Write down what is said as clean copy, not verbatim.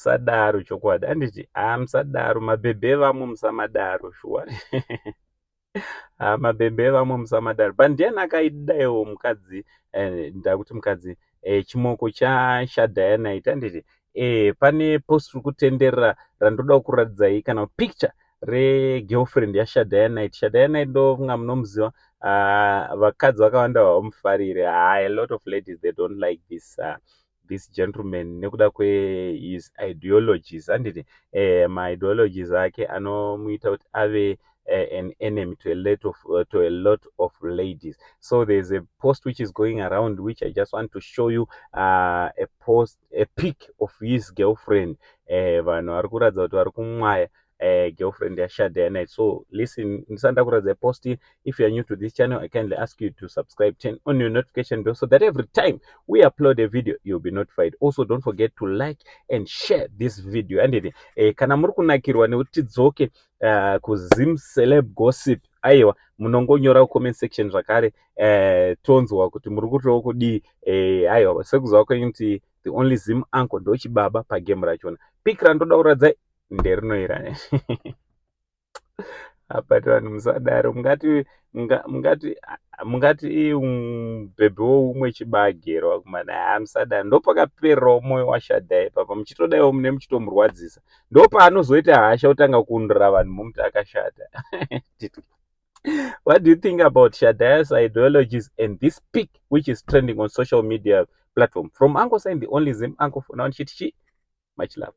Musadaro chokwadi, handiti? Haa, musadaro mabhebhe evamwe, musamadaro shuwa. Haa, mabhebhe evamwe musamadaro. But ndiani akaidaiwo mukadzi, ndakuti mukadzi, chimoko chaShadaya Knight, handiti? Pane post iri kutenderera randoda kuratidzai, kana picture regirlfriend yaShadaya Knight. Shadaya Knight ndofunga munomuziva. Vakadzi vakawanda havamufariri. Haa, a lot of ladies, they don't like this gentleman nekuda kwehis ideologies, handiti? Maideologies ake anomuita kuti ave an enemy to a lot of ladies. So there's a post which is going around which I just want to show you, a post, a pic of his girlfriend. Vanhu vari kuratidza kuti vari kumwaya girlfriend yaShadaya Knight. So listen, ndisati ndakuratidza post, if you are new to this channel, I kindly ask you to subscribe, turn on your notification bell so that every time we upload a video, you'll be notified. Also, don't forget to like and share this video, anditi? Kana muri kunakirwa nekuti tidzoke kuZim Celeb Gossip, aiwa, munongonyora kucomment section zvakare, tonzwa kuti muri kutiwo kudii. Aiwa, sekuziva kwenyu kuti the only Zim uncle ndochibaba pagame rachona. Pic randoda kuratidzai nderinoira apa. Vanhu musadaro. Mungati bhebhe woumwe chibage wakumana. Ha, musadaro. Ndopakapererawo mwoyo waShadaya ipapa. Muchitodaiwo mune muchitomurwadzisa, ndopaanozoita hasha, kutanga kuundura vanhu momuti akashata. What do you think about Shadaya's ideologies and this pic which is trending on social media platform? From Uncle Sign, the only Zim uncle for now, ndichiti chi much love.